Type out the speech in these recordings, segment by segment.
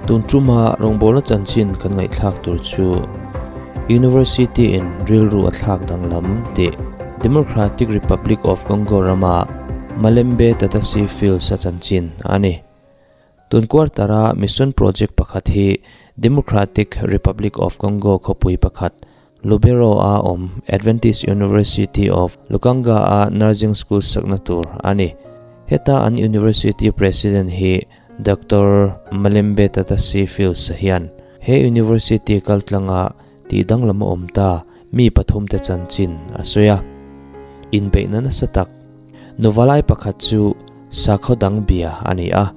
Tun tuma rawngbawlna chanchin kan ngaihthlak tur chu University in rilru a thlak danglam tih Democratic Republic of Congo rama Malembe Tatasi Fields a chanchin a ni. Tun quarter a mission project pakhat hi Democratic Republic of Congo khawpui pakhat Lubero a awm Adventist University of Lukanga a nursing school sakna tur a ni. Heta an university president hi Doctor Malembe Tatasi Fields hian he university kaltlanga tih danglam a awm ta mi pathumte chanchin a sawi a. Inbeihna nasa tak Nuvalai pakhat chu sakhaw dang bia a ni a.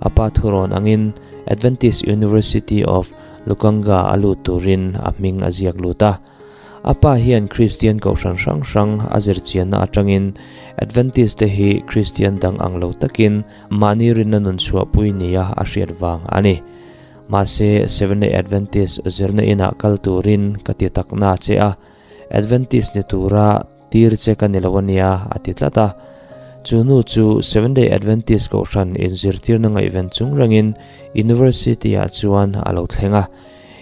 A pa thurawn angin Adventist University of Lukanga a lut turin a hming a ziak lut a. A pa hian Kristian kohhran hrang hrang a zirchianna atangin Adventist te hi Kristian dang ang lo takin mahni rinna nun chhuahpui nia a hriat vang a ni. Mahse, Seventh-day Adventist zirna inah kal turin ka ti takna che a, Adventist ni tura Tir che ka ni lo a nia, a ti tlat a. Chu nu chu Seventh-day Adventist kohhran inzirtirna ngaihven chung rengin University-ah chuan a lo thleng a.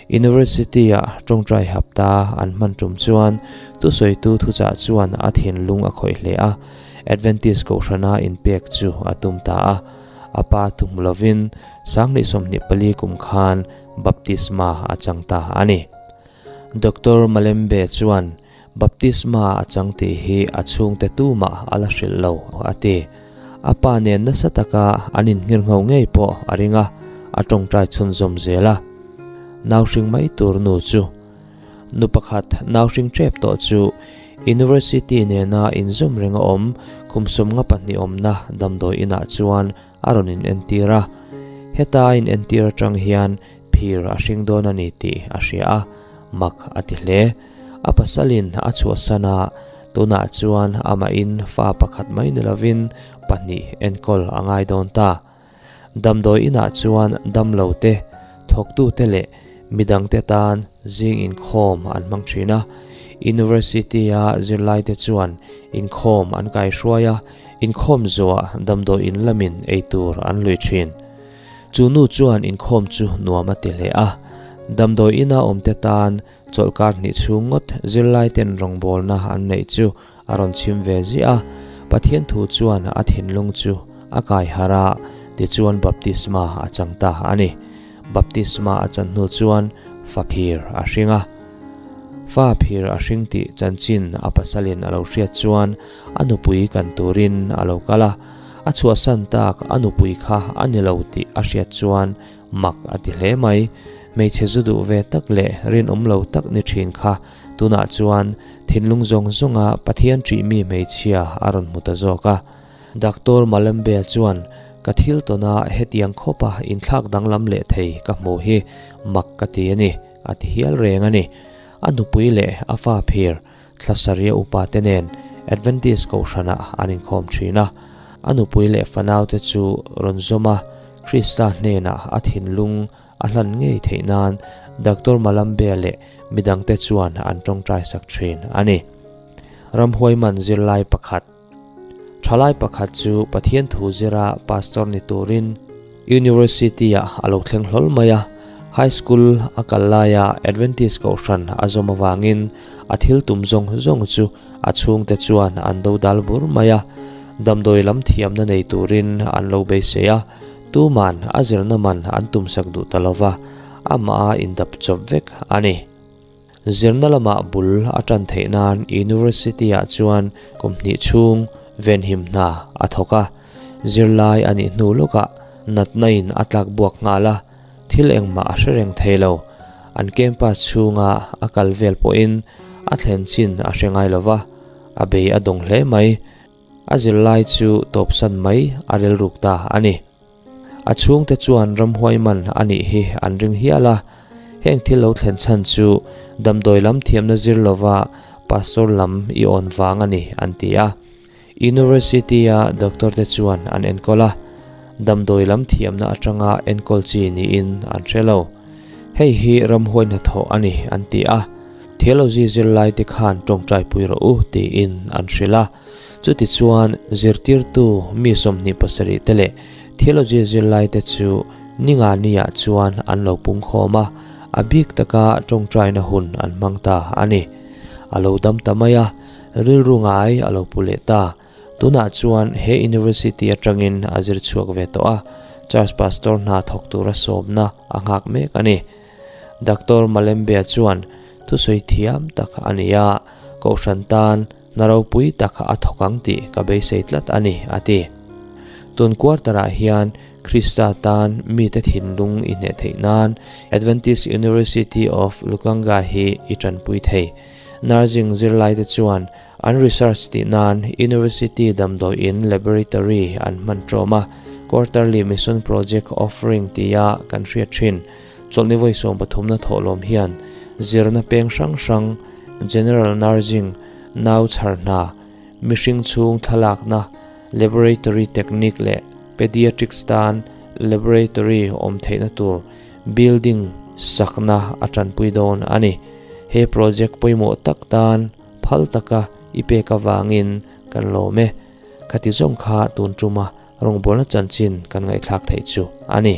University-ah tawngtai hapta an hman tum chuan thusawitu thuchah chuan a thinlung a khawih hle a, Adventist kohhrana inpek chu a tum ta a. A pa tum lovin 2024 kum khan baptisma a chang ta a ni. Doctor Malembe chuan Baptisma a chang tih hi a chhungte tumah a la hrilh lo, a ti. A pa nen nasa taka an inhngirngho ngei pawh a ring a, a tawngtai chhunzawm zel a. Nauhring mai tur nu chu. Nu pakhat nauhring tep tawh chu University nena inzawm reng a awm kum 12 awmna damdawi inah chuan a rawn inentir a. Heta a inentir atang hian phir a hring dawn a ni tih a hria a, mak a ti hle. A pasalin a chhuahsan a, tunah chuan amahin fa pakhat mai ni lovin pahnih enkawl a ngai dawn ta. Damdawi inah chuan damlo te, thawktute leh midangte tan zing inkhawm an hmang thin a. University-a zirlaite chuan inkhawm an kaihruai a, inkhawm zuah damdawi in lamin eitur an lui thin. Chu nu chuan inkhawm chu nuam a ti hle a, damdawi ina awmte tan chawlhkar hnih chhung ngawt zirlaiten rawngbawlna an neih chu a rawn chhim ve ziah a, Pathian thu chuan a thinlung chu a kai harh a, tichuan baptisma a chang ta a ni. Baptisma a chan hnu chuan fa phir a hring a. Fa phir a hring tih chanchin a pasalin a lo hriat chuan a nupui kan turin a lo kal a, A chhuahsan tak a nupui kha a ni lo tih a hriat chuan mak a ti hle mai. Hmeichhe zu duh ve tak leh rinawm lo tak ni thin kha tunah chuan thinlung zawng zawnga Pathian ṭihmi hmeichhia a rawn hmu ta zawk a. Doctor Malembea chuan ka thil tawna hetiang khawpa inthlak danglam leh thei ka hmu hi mak ka ti a ni, a ti hial reng a ni. A nupui leh a fa phir Thlasaria upate nen Adventist kohhranah an inkhawm thin a. A nupui leh fanaute chu rawn zawm a, Krista hnenah a thinlung a hlan ngei theih nan Doctor Malambea leh midangte chuan an tawngtaisak thin a ni. Ramhuai man zirlai pakhat. Thalai pakhat chu Pathian thu zira pastor ni turin University-ah a lo thleng hlawl mai a. High School a kal laia Adventist kohhran a zawm avangin a thil tum zawng zawng chu a chhungte chuan an do dal bur mai a. Damdawi lam thiamna nei turin an lo beisei a, tuman a zirna man an tumsak duh ta lova, amah a indap chawp vek a ni. Zirna lamah bul a tan theih nan University-ah chuan kum hnih chhung venhim hna a thawk a. Zirlai a nih hnu lawkah natna in a tlak buak nghal a, thil engmah a hre reng thei lo. An campus chhunga a kal vel pawhin a thlen chin a hre ngai lo va, a bei a dawng hle mai. A zirlai chu tawpsan mai a rilruk ta a ni. A chhungte chuan ramhuai man a nih hi an ring hial a, heng thil lo thlen chhan chu damdawi lam thiamna zir lova pastor lam i awn vang a ni an ti a. University-a doctor te chuan an enkawl a, damdawi lam thiamna atanga enkawl chi niin an hre lo. Hei hi ramhuai hnathawh a ni an ti a, theology zirlai te khan tawngtai pui rawh u tiin an hrilh a. Chutichuan, zirtirtu mi 27 te leh theology zirlaite chu Ninga niah chuan an lo pung khawm a, a bik taka tawngtaina hun an hmang ta a ni. A lo dam ta mai a, rilru ngai a lo pu leh ta. Tunah chuan he University atangin a zir chhuak ve tawh a, Church Pastor hna thawk tura sawmna a nghak mek a ni. Doctor Malembea chuan thusawi thiam tak a ni a, Kohhran tan hna ropui tak a thawk ang tih ka beisei tlat a ni, a ti. Tun quarter-ah hian Krista tan mite thinlung i hneh theih nan Adventist University of Lukanga hi i tanpui thei. Nursing zirlaite chuan an research tih nan University damdawiin laboratory an hman ṭawm a, Quarterly Mission Project Offering tia kan hriat ṭhin. Chawlhni vawi sawmpathumna thawhlawm hian zirna peng hrang hrang, General Nursing, nau chhar hna, mihring chhung thlalakna, Laboratory Technique leh Pediatrics tan Laboratory awm theihna tur building sakna a tanpui dawn a ni. He project pawimawh tak tan phal taka i pek avangin kan lawm e. Khati zawng kha tun tuma rawngbawlna chanchin kan ngaihthlak theih chu a ni.